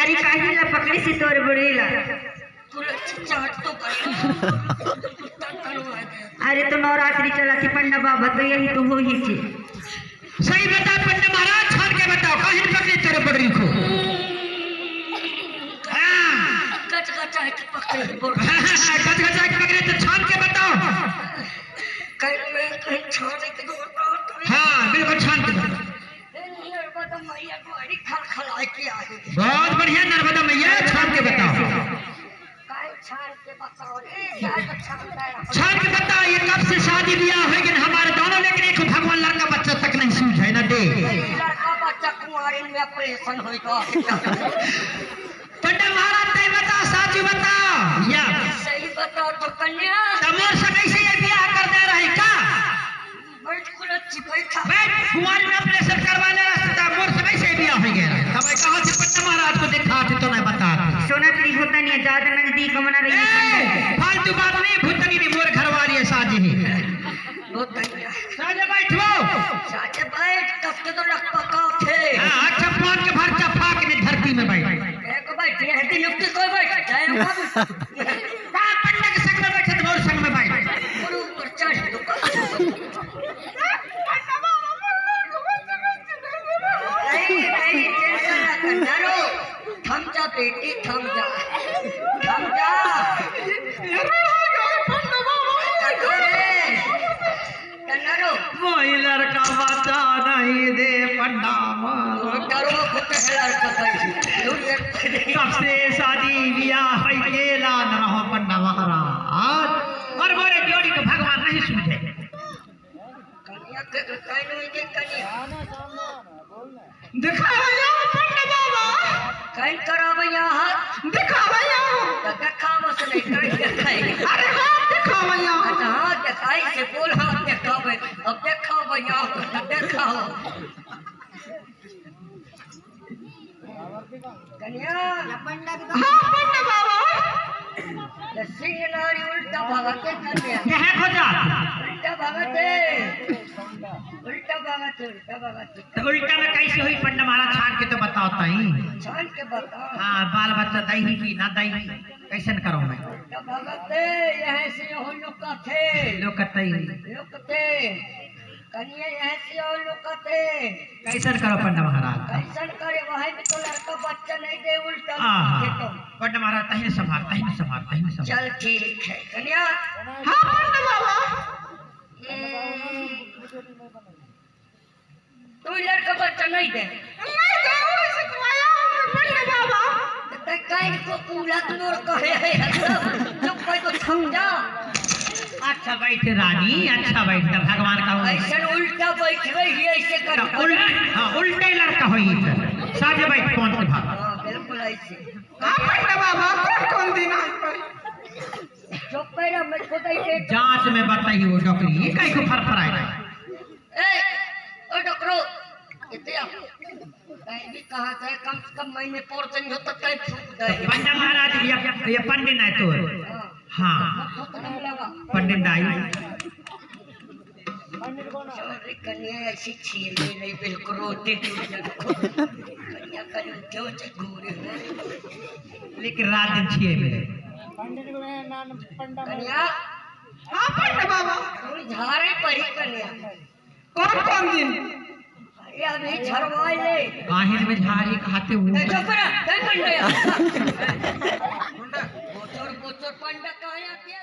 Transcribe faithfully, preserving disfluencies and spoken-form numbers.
अरे काहे ला पकड़े से तोर बुढ़ी ला? पूरा चाट तो कर। अरे तो नवरात्रि चला थी पंडा बाबा, तो यही तो हो ही चे। सही बता पंडा महाराज, छान के बताओ, काहे पकड़े तोर बुढ़ी को? हाँ। गच गच है कि पकड़े बोल। गच गच है कि पकड़े, तो छान के बताओ। कहीं मैं कहीं छाने के दो। हाँ, बिल्कुल छान के बताओ। नर्मदा मैया बड़ी खलखला के आई। बहुत बढ़िया नर्मदा मैया, छान के बताओ। काहे छान के बताओ रे, क्या तो छान रहा है? छान के बताओ, ये कब से शादी ब्याह हो गए हमारे दोनों, लेकिन एक भगवान लड़का बच्चा तक नहीं सूझ है ना दे। लड़का बच्चा कुंवारी में ऑपरेशन होएगा। पंडा महाराज, तय बता, साचू बता। या सही बता तो कन्या। त मोर से कैसे ये ब्याह कर दे रही का? बैठ कुलत चिपैठा। बैठ, कुंवारी में ऑपरेशन करवा ले रहा था, मोर से कैसे ये ब्याह हो गया? तब मैं कहा थे पंडा महाराज को दिखा थे तो नहीं बता थे। सोना तेरी होता नहीं है, ज्यादा नजदीक मना रही है। ए, फालतू बात नहीं, भूतनी नहीं, मोर घरवाली है, साजी ही। बहुत बढ़िया। साजे बैठो। साजे बैठ, कस के तो लक पका थे। हाँ, अच्छा, पान के भर चफा के धरती में बैठ। एक बैठ, ये हिंदी युक्ति कोई बैठ, जाए ना। का पंडा के संग में बैठे तो और संग में बैठ। गुरु ऊपर चढ़ दो। नहीं, नहीं, tension ना कर, डरो। थम जा बेटी, थम जा। थम जा। अरे, डरो। मोही लड़का बच्चा नहीं दे पंडा महाराज। डरो, कुछ है लड़का नहीं। दूर से कब से शादी ब्याह है, ये ला न रहो पंडा महाराज। और बोले जोड़ी को भगवान नहीं सूझे। कन्या के तो कहीं नहीं के कन्या। दिखावा यहाँ पंडा बाबा। कहीं करावा यहाँ। दिखावा यहाँ। तो दिखावा से नहीं, कहीं दिखाई। अरे हाथ दिखावा यहाँ। अच्छा, हाथ दिखाई से बोल, हाथ दिखावे। अब दिखावा यहाँ, दिखाओ। कन्या। हाँ पंडा बाबा। तो सिंह नारी उल्टा भागते कन्या। कहाँ खोजा? उल्टा भागते। उल्टा भागते, उल्टा भागते। तो उल्टा में कैसे हुई पंडा महाराज, छान के तो बताओ ताई। छान के बताओ। हाँ, बाल बच्चा दही की ना दही, कैसन करो मैं? उल्टा भागते, यहाँ से हो लोग का थे। लोग का तई। लोग थे। कनिया यहाँ से और लोग का थे। कैसन करो पंडा महाराज? कैसन करे, वही में तो लड़का बच्चा नहीं दे, उल्टा आहा। लोग के तो। पंडा महाराज, तहिन संभाल, तहिन संभाल, तहिन संभाल। चल ठीक है। कनिया। हाँ पंडा बाबा। हम्म। तू लड़का बच्चा नहीं दे। नहीं दे, वो इसे तो आया हूँ मैं पंडा बाबा। तो कहीं को पूरा तो नोर कहे है, चुप कर तो समझा। अच्छा बैठ रानी, अच्छा बैठ, तो भगवान का हो। ऐसे उल्टा बैठ रही है, ऐसे कर। उल्टा, हाँ, उल्टे लड़का होई। साजे बैठ, कौन के भाग? हाँ, बिल्कुल ऐसे। हाँ, पंडा बाबा, कौन कौन दिन आए पर? चुप कर, मैं खुद ही देख। जांच में बताई वो डोकरी, ये कहीं को फरफराए। ए, ओ डोकरो, इते आ। कहीं भी कहा था, कम से कम महीने पोर दिन हो तो कहीं फूक दे। पंडा महाराज, ये, ये पंडित है तो। हाँ। हाँ। मत फूकने लगा। पंडित दाई। अरे कन्या ऐसी छीन नहीं, बिल्कुल रोते नहीं। कन्या कल क्यों से घूरे हो? लेकिन रात दिन छीन में। पंडित को मैं नाम पंडा कन्या। हाँ पंडा बाबा। थोड़ी झारे पड़ी कन्या। कौन कौन दिन? अरे अभी झरवाई ले। काहे में झारी कहते हो? ए, चुप रह, नहीं पंडा। बोचर, बोचर पंडा कहाँ आती है?